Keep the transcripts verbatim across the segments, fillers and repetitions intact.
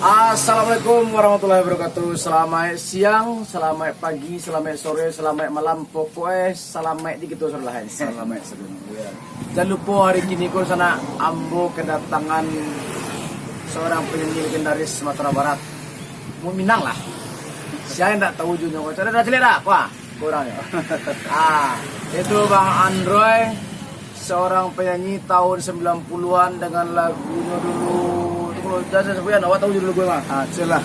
Assalamualaikum warahmatullahi wabarakatuh. Salamaik siang, salamaik pagi, salamaik sore, salamaik malam. Pokoknyo salamaik di kito sudah lah. Salamaik sadono. Ya. Jan lupo hari kini ko sanak, ambo kedatangan seorang penyanyi legendaris Sumatera Barat. Mukminang lah. Sia indak tahu ujungnyo ko. Cari dah caliak dah. Wah. Kurang ya. Ah, itu Bang Androy, seorang penyanyi tahun sembilan puluhan dengan lagunyo dulu. Itu kalau dah saya sebutkan, awak tahu judul lagu mah? Ah, cek lah.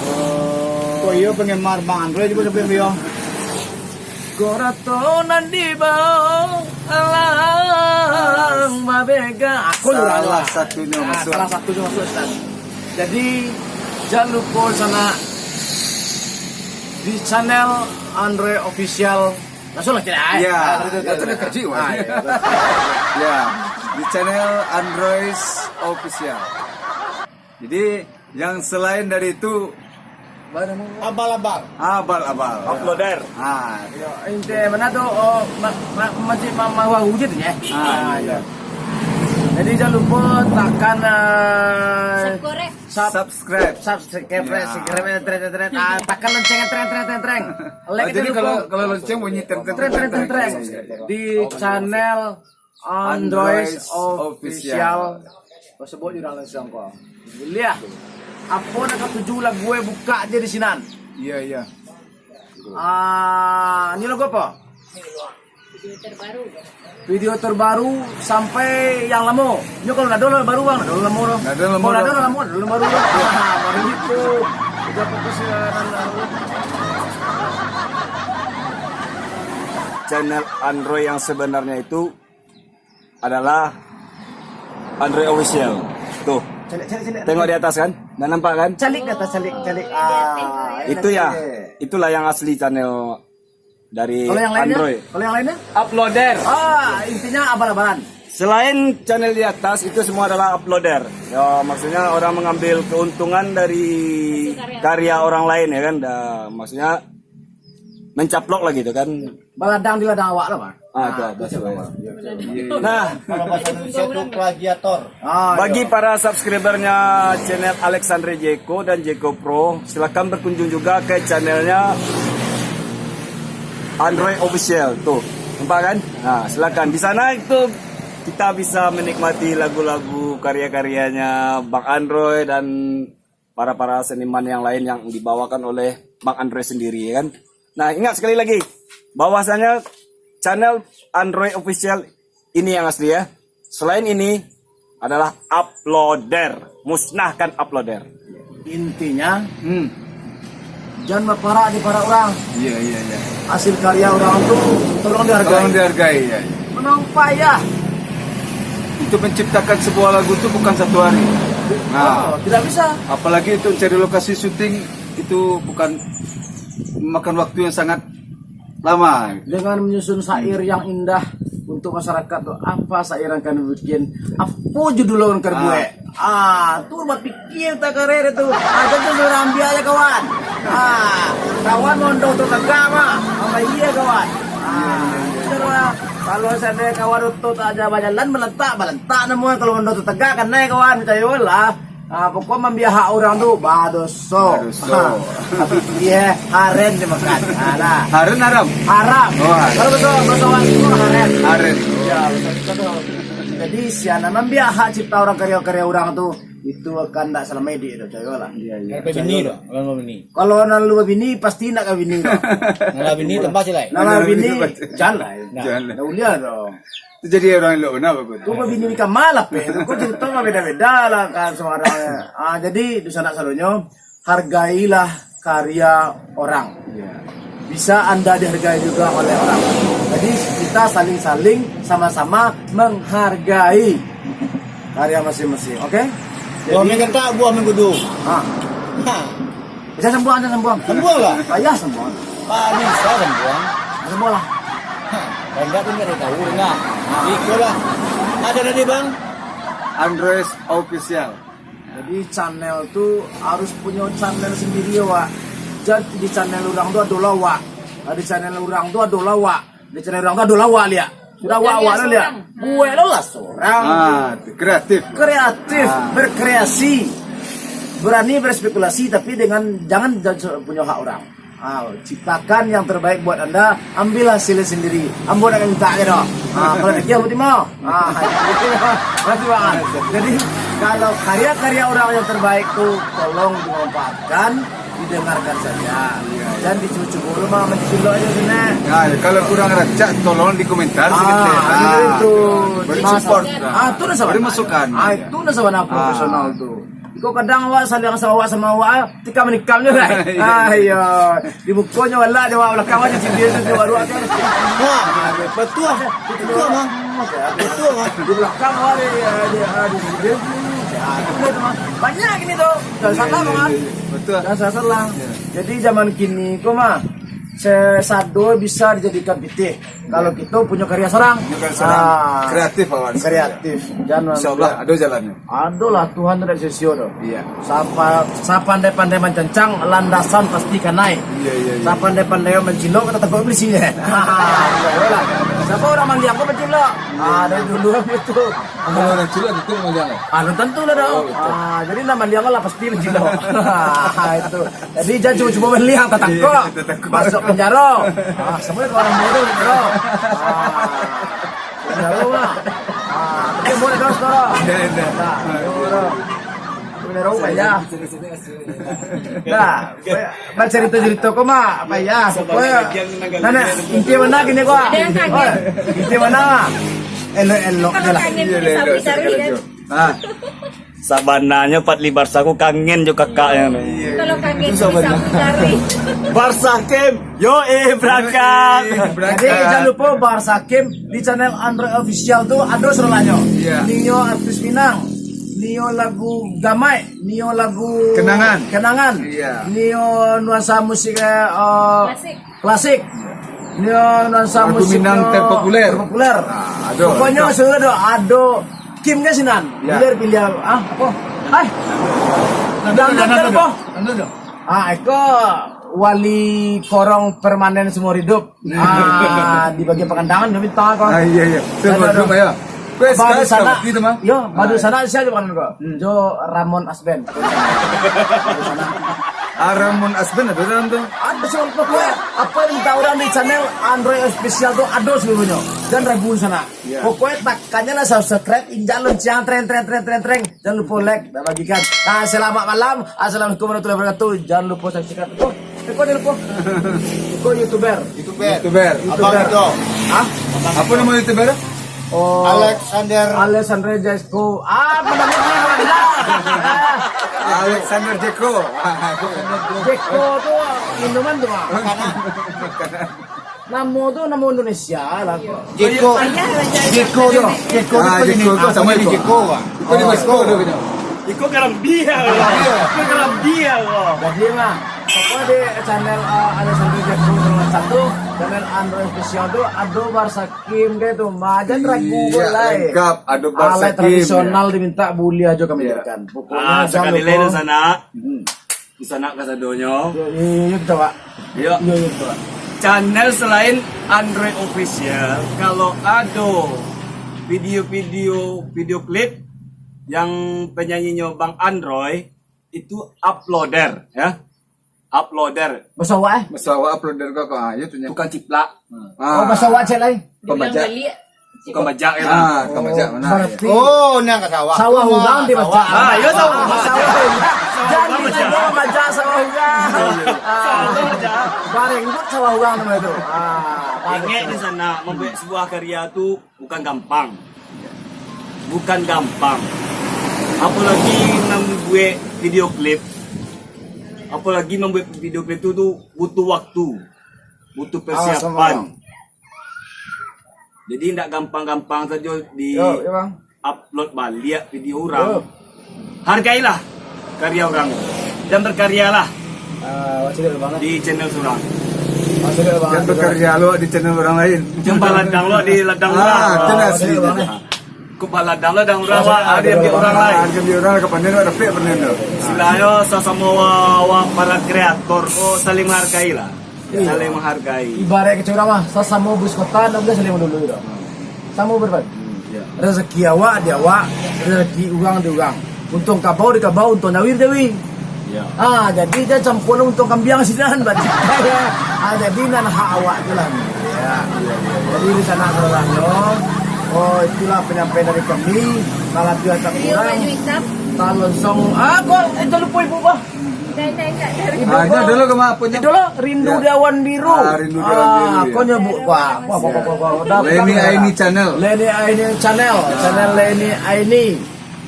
Oh. Kok iyo penggemar Bang Androy juga sampai iyo. Korato nan dibawa alang babega. Aku salah satunya masuk. Salah satunya masuk, Ustaz. Jadi, jangan lupa sana di channel Androy Official. Langsung lah, cek, ah. Ya, ya, itu, itu, itu, itu. Kerja, Mas. Ah, ya, itu. Ya, di channel Androy Official. Jadi, yang selain dari itu, apa nama? Abal-abal. Abal-abal. Uploader. Ah. Yo, inti mana tu? Oh, ma, ma, masih ma, ma, wah, wujud ya? Ah, iya. Jadi jangan lupa tekan, eh, Subscribe. Sub-, subscribe. Subscribe, ya. Subscribe, tren, tren, tren. Ah, tekan lonceng, tren, tren, tren, tren. Like. Ah, jadi kalau, kalau lonceng bunyi tren, tren, tren, tren, tren. Di channel Android Android Official. Official. Kau sebut juga langsung kau. Lihat. Apa nak katuju lagu gue buka aja di sinan. Iya, iya. Ah, ini lagu apa? Video terbaru. Video terbaru sampai yang lama. Ini kalau ndak ada lah baru, Bang, ndak ada lama, Bang. Ndak ada lama, Bang. Kalau ndak ada lama, ndak ada baru, Bang. Ah, baru gitu. Udah fokus ya, kan. Channel Android yang sebenarnya itu adalah Android Official. Tuh. Calik, calik, calik. Tengok di atas kan? Nggak nampak kan? Calik di atas, calik, calik. Ah, itu ya. Calik. Itulah yang asli channel dari Android. Kalau yang lainnya? Kalau yang lainnya? Uploader. Ah, intinya abal-abalan. Selain channel di atas, itu semua adalah uploader. Ya, maksudnya orang mengambil keuntungan dari karya orang lain, ya kan? Da-, maksudnya mencaplok lah gitu kan. Baladang di ladang awak lah, Bang. Ah, itu, ah, betul. Nah, kalau bahasa Indonesia itu plagiator. Ah, bagi para subscribernya channel Alexandre Jeko dan Jeko Pro, silakan berkunjung juga ke channelnya Android Official tuh. Nampak kan? Nah, silakan. Di sana itu kita bisa menikmati lagu-lagu karya-karyanya Bang Android dan para-para seniman yang lain yang dibawakan oleh Bang Android sendiri, ya kan? Nah, ingat sekali lagi, bahwasanya channel Android Official ini yang asli ya. Selain ini adalah uploader, musnahkan uploader. Intinya, hmm, jangan baparak di parak orang. Iya, iya, iya. Hasil karya orang tu tolong dihargai. Tolong dihargai, ya. Memang payah. Untuk menciptakan sebuah lagu tu bukan satu hari. Nah, oh, tidak bisa. Apalagi untuk cari lokasi syuting itu bukan memakan waktu yang sangat lama. Dengan menyusun syair yang indah untuk masyarakat tu, apa syair yang akan dibikin? Apa judul yang akan dibuat? Ah, tu bapikir tak kareh tu. Ah, tu, tu surang ambiak aja kawan. Ah, kawan mondok tu tegak mah. Apa iya kawan? Ah, itu lah. Kalau seandainya kawan tu tak ada bajalan, melentak, melentak namonyo. Kalau mondok tu tegak, kanai kawan. Percayolah. Ah, pokok mambiak hak urang tu badoso. Badoso. Ha, tapi dia haren dimakan. Ha, lah. Haren haram? Haram. Oh, haram. Kalau bahasa, bahasa awak tu haren. Haren. Ya, bahasa kita tu. Jadi, sia nan mambiak hak cipta urang, karya-karya urang tu, itu akan ndak salamaik iduik, percayolah. Iya, iya. Kalau bini tu, kalau bini. Kalau nan lu bini, pasti ndak ka bini tu. Kalau bini, tambah silai. Kalau bini, jalai. Nah. Jalai. Ndak uliah tu. Jadi orang elok bana bagus. Kau babini di kamar lah, Pe. Kau cerita mah beda-beda lah kan suara. Ah, jadi, dunsanak sadonyo, hargailah karya orang. Iya. Bisa Anda dihargai juga oleh orang. Jadi, kita saling-saling sama-sama menghargai karya masing-masing, oke? Buah jadi menggentak, buah menggudu. Ah. Ha. Bisa sambuang, bisa sambuang. Sambuang lah. Payah sambuang. Pak, bisa sambuang. Sambuang lah. Ha, banyak tu nggak tahu dengar. Ha. Ikut lah. Ada tadi, Bang? Andres Official. Jadi channel tu harus punya channel sendiri, Wak. Jadi di channel orang tu adalah Wak. Di channel orang tu adalah Wak. Di channel orang tu adalah Wak, liak. Sudah Wak, Wak dah liak. Buat lo lah seorang. Ah, kreatif. Kreatif, ah, berkreasi. Berani berspekulasi, tapi dengan, jangan judge punyo hak orang. Ah, ciptakan yang terbaik buat anda, ambil hasilnya sendiri. Ambo nak minta aja doh. Ah, kalau dia mau terima. Ah, makasih, Bang. Jadi, kalau karya-karya orang yang terbaik tu, tolong dimanfaatkan, didengarkan saja. Iya, iya. Jangan dicubo-cubo lu mah, mancilok aja sini. Ya, ya, kalau kurang rancak, tolong di komentar. Ah, sedikit. Nah, itu. Beri support. Ah, itu dah sabar. Beri masukan. Ah, itu dah sabar profesional tu. Iko kadang awak saling sama awak, sama awak, ah, tikam-nikam je lah. Iya. Ah, iya. Di mukonyo galak je, awak balakang aja, sini tu, dia baru aja. Wah, betul. Betul, Bang. Betul, Bang. Di balakang awak dia, dia, dia, dia, dia. Ya, itu dia tu, Bang. Banyak gini tu. Jangan salah, Bang. Betul. Jangan salah-salah. Iya. Jadi zaman kini ko mah, sasado bisa dijadikan pitih. Kalau kito punyo karya sorang. Punyo karya sorang. Ah. Kreatif awak. Kreatif. Jangan. Insya Allah, ado jalannyo. Adolah, Tuhan tu dak sio-sio doh. Iya. Sapa, sapandai-pandai mancancang, landasan pasti kanai. Iya, iya, iya. Sapandai-pandai mancilok, ka tatangkok polisi. Iyolah. Siapa orang Maliang ko mancilok? Iya. Ah, dari dulu begitu. Kalau orang cilok itu Maliang, eh? Ah, belum tentu lah doh. Oh, betul. Ah, jadi lah Maliang lah pasti mancilok. Ah, itu. Jadi jangan cubo-cubo Maliang, tatangkok. Iya, tatangkok. Masuk penjara. Ah, semua itu orang bodoh, bro. Ah. Penjara mah. Ah, tapi boleh dos, bro. Iya, iya. Nah, bro. Penjara payah. Nah, bacarito-carito ko mah payah. Pokoknyo, nah, nah, inti mah gini ko. Inti mah mah elok-elok je lah. Kalau kangen, bisa dicari, kan? Ah. Sabananyo Fadly Barca ko kangen jo kakaknyo. Kalau kangen, bisa dicari. Barca Camp, yo, eh, berangkat. Yo, eh, berangkat. Jadi, jangan lupa Barca Camp di channel Android Official tu ado surolanyo. Iya. Nio artis Minang, nio lagu Gamai, nio lagu Kenangan. Kenangan. Iya. Nio nuansa musik, eh, eh, klasik. Klasik. Nio nuansa musik Minang terpopuler. Terpopuler. Ah, ado. Pokoknyo sudah ado, ado Kim ka sinan. Ya. Biar pilih, ah, apa? Hai. Dangdut kan apa? Ah, iko wali korong permanen seumur hidup. Ah, di bagian Pakandangan, minta ko. Ah, iya, iya. Saya buat grup, ya. Badu Sanak. Itu mah. Yo, Badu Sanak siapa kan ko? Hmm. Jo Ramon Asben. Badu Sanak. Ah, Ramon Asben ada dalam tu. Ada semua pokoknya. Apa yang minta orang di channel Android Official tu ada seluruhnya. Dan ragu sana. Iya. Pokoknya takannya lah subscribe, injak lonceng, tren, tren, tren, tren, tren. Jangan lupa like dan bagikan. Nah, selamat malam. Assalamualaikum warahmatullahi wabarakatuh. Jangan lupa subscribe. Oh, iko jangan lupa. Iko YouTuber. YouTuber. YouTuber. Abang itu. Hah? Apa nama YouTuber? Oh, Alexander. Alexander Jesko. Ah, apa namanya? Alexander Jeko. Jeko tu minuman tu, Mak. Makanan. Namo tu namo Indonesia lah. Jeko. Jeko tu. Jeko tu. Ah, Jeko tu sama Jeko. Jeko, Pak. Iko di Meksiko tu, Bino. Iko karambia, Bino. Iko karambia, Bino. Jadi, Mak, apa di channel, eh, Alexander Jeko nomor satu, channel Android Official tu, ado Barca Camp deh tu, Mak. Jangan ragu. Iya, boleh. Lengkap, ado Barca Camp, ya. Alat tradisional diminta, boleh aja kami jadikan. Pokoknya ah, jangan lupa. Sekali lagi sana. Hmm. Di sana kasadonyo. Yo, yo, yo, yo, kita, Pak. Yo. Yo, yo, kita, Pak. Channel selain Android Official, kalau ado video-video, video klip yang penyanyinyo Bang Androy, itu uploader, ya. Uploader. Bahasa awak, eh? Bahasa awak uploader ko, ko, ah, yo tu nyo. Tukang ciplak. Hmm. Oh, bahasa awak cek lai. Pambajak. Tukang bajak, ya. Ah, tukang bajak, mana? Berarti oh, nang ka sawah. Sawah urang di bajak. Ah, yo, sawah. Sawah urang. Jadi, bajak sawah urang. Ah, barenggut sawah urang nama itu. Ah, ingek di sana, membuat sebuah karya tu bukan gampang. Bukan gampang. Apalagi membuat video klip. Apalagi membuat video klip tu, tu butuh waktu. Butuh persiapan. Ah, sama. Jadi, ndak gampang-gampang sajo di upload baliak video urang. Yo, yo, Bang. Yo. Hargailah karya urang dan berkaryalah di channel surang. Ah, awak cari, Bang. Dan berkarya lo di channel urang lain. Jangan baladang lo di ladang urang. Ah, itu nasi. Awak cari, Bang, eh. Kok baladang lo ladang urang, wak, harga diri urang lain. Harga diri urang, kapan dia dapat, kapan dia. Istilahnyo, sasamo wa-, wa-, para kreator ko saling menghargai lah. Iya. Saling menghargai. Ibarat kecek urang mah, sasamo bus kota, ndak buliah saling mandului doh. Samo berbagi. Hmm, iya. Rezeki awak di awak, rezeki urang di urang. Untuang kabau di kabau, untuang jawi di jawi. Ya. Ah, jadi jan campua untuang kambiang sinan, berarti. Ah, jadi nan hak awak tu lah. Ya. Jadi di sana saudara, oh, itulah penyampaian dari kami. Kalau tu tak kurang, tak langsung. Ah, kok, eh, jangan lupa ibu, bah. Dah, dah, dah, dah. Ibu, Ah, bah. Dulu ke apa? Eh, dulu, Rindu Ya. Di Awan Biru. Ah, Rindu di Awan Biru, Ah, ya. Kau nyebut, wah, wah, wah, wah, wah, wah, dah, Leni dah. Aini Channel. Leni Aini Channel, Ah. Channel Leni Aini.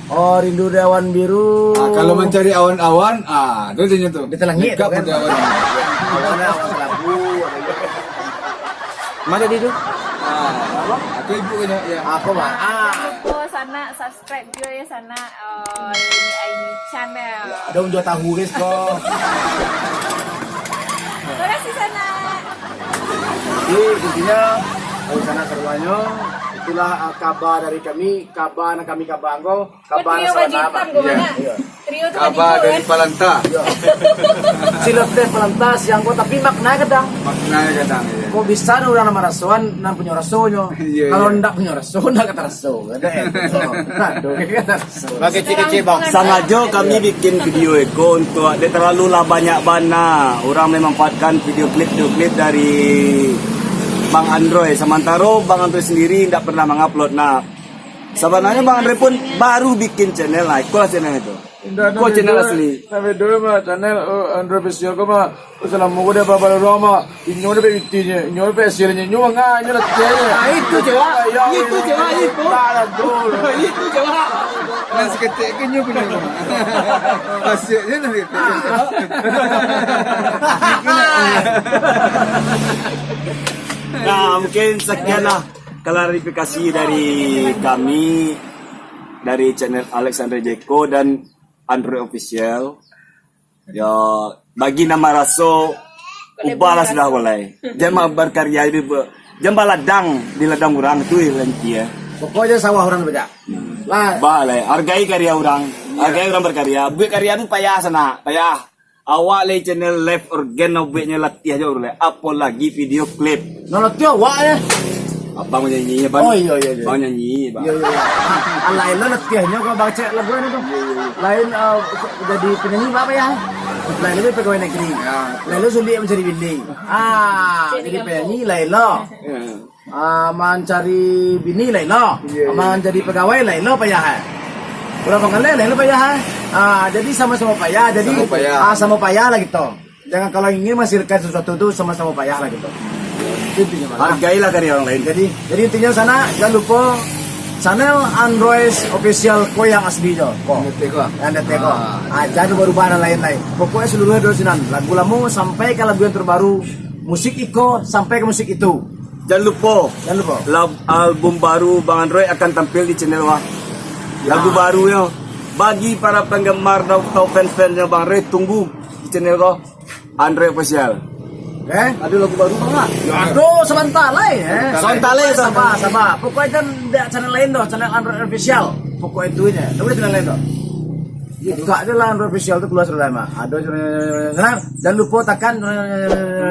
Oh, Rindu di Awan Biru. Ah, kalau mencari awan-awan, ah, tu dia tu. Di langit Dekat tu kan. Pun awan. Awan, awan kelabu. Mana dia tu? Ah, apa? Aku ibu kena, ya. Apa, Mak? Ah. Lupa sanak subscribe juga ya sanak. Oh, ini Aini Channel. Ada unjuk tahu, guys, kok. Terima kasih sanak. Jadi, intinya, kalau sanak keduanya, itulah, ah, kabar dari kami, kabar nan kami kabar angko. Kabar Trio Baju Hitam, kok, Mak? Iya. Trio tu Kabar Baju Hitam, dari kan? Palanta. Iya. Siloteh Palanta siang ko, tapi makna gadang. Makna gadang, iya. Kok bisa ada urang nan marasoan, nan punyo rasonyo? Iya, Kalau iya. Ndak punyo raso, ndak ka taraso. Ada, eh, betul. Aduh, ka taraso. Bagi kecil-kecil, Bang. Sangajo kami bikin video iko untuak dek terlalu lah banyak bana. Urang memanfaatkan video klip-video klip dari Bang Androy. Samantaro Bang Androy sendiri ndak pernah mengupload. Nah, Sabananyo Bang Andre pun baru bikin channel lah, ikolah channel itu. Indak, Ko channel asli. Sampai dulu mah channel, oh, Andre Official ko mah. Oh, salamo ko dia baru-baru mah. Inyo dia bikinnya, inyo dia hasilnya, inyo mah inyo lah dia. Ah, itu je lah. Ya, Itu ya, je lah, ya. Itu. Tak lah, bro. Itu je lah. Nan saketek ko inyo punyo. Hasilnya nan saketek. Nah, mungkin sekian lah klarifikasi dari kami, dari channel Alexander Jeko dan Android Official. Yo, bagi nan maraso, ubahlah sudah, walai. Jan ma-, berkarya di be-, jan baladang di ladang urang tu, yo, inti, yo. Pokoknya sawah urang beda. Lah. Bah, lai. Hargai karya urang. Iya. Hargai urang berkarya. Buat karya tu payah sanak, payah. Awak lai channel live organ, obatnyo latiah jo lai. Apolagi video klip. Nah, latiah awak, eh. Abang nyanyi, Bang. Oh, iya, iya, iya. Abang nyanyi, Bang. Iya, iya, iya. Ah, alai lo latiahnyo ko Bang cek lagu ni tu. Iya, iya, iya. Lain, eh, jadi penyanyi apa ya? Lain lo pegawai negeri. Ya. Lain lo sulit mencari bini. Ah, jadi penyanyi lain lo. Iya. Ah, mancari bini lain lo. Iya, iya. Mancari pegawai lain lo payah, eh. Urang pangaleh lain lo payah, eh. Ah, jadi sama-sama payah. Jadi, Sama payah. ah, sama payah lah gitu. Jangan, kalau ingin menghasilkan sesuatu tu sama-sama payah lah gitu. Itu intinya, Bang. Hargailah karya orang lain. Jadi, jadi intinya sanak, jangan lupa channel Android Official ko yang asli jo. Ko. Yang detik ko. Ah. Ah, jangan rubah-rubah dan lain-lain. Pokoknya seluruhnya dari sinan. Lagu lamo sampai ke lagu yang terbaru, musik iko sampai ke musik itu. Jan lupo, Jan lupo. Lab-, album baru Bang Android akan tampil di channel wah. Ya. Lagu barunyo. Bagi para penggemar atau fans-fansnyo Bang Android, tunggu di channel ko, Android Official. Eh? Ada lagu baru, Bang, ah? Ya, aduh, sebentar lah, eh. Sebentar lah, Sabar, sabar. Pokoknya kan ndak channel lain doh, channel Android Official. Pokoknya itu aja. Ndak boleh channel lain doh. Buka aja lah Android Official tu keluar sudah, Mak. Ada, senang. Jangan lupa tekan, senang.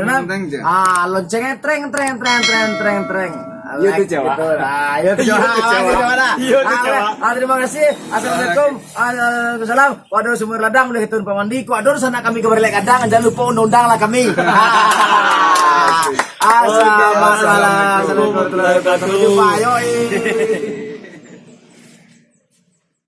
Teng, teng, teng. Ah, loncengnya, treng, treng, treng, treng, treng, treng. Iya, Like tu, Jawa. Gitu. Ah, iya, tu, Iya, Jawa. tu, Jawa. Ah, gitu, Jawa. Iya, tu, Ah, Jawa. ah, terima kasih. Assalamualaikum. Ah, waalaikumsalam. Waduh, sumur ladang boleh ketun pamandi. Kok ada sanak kami ke Barlek Gadang, jangan lupa undang-undang lah kami. Ah, Oke, assalamualaikum warahmatullahi wabarakatuh. Jumpa, yoi.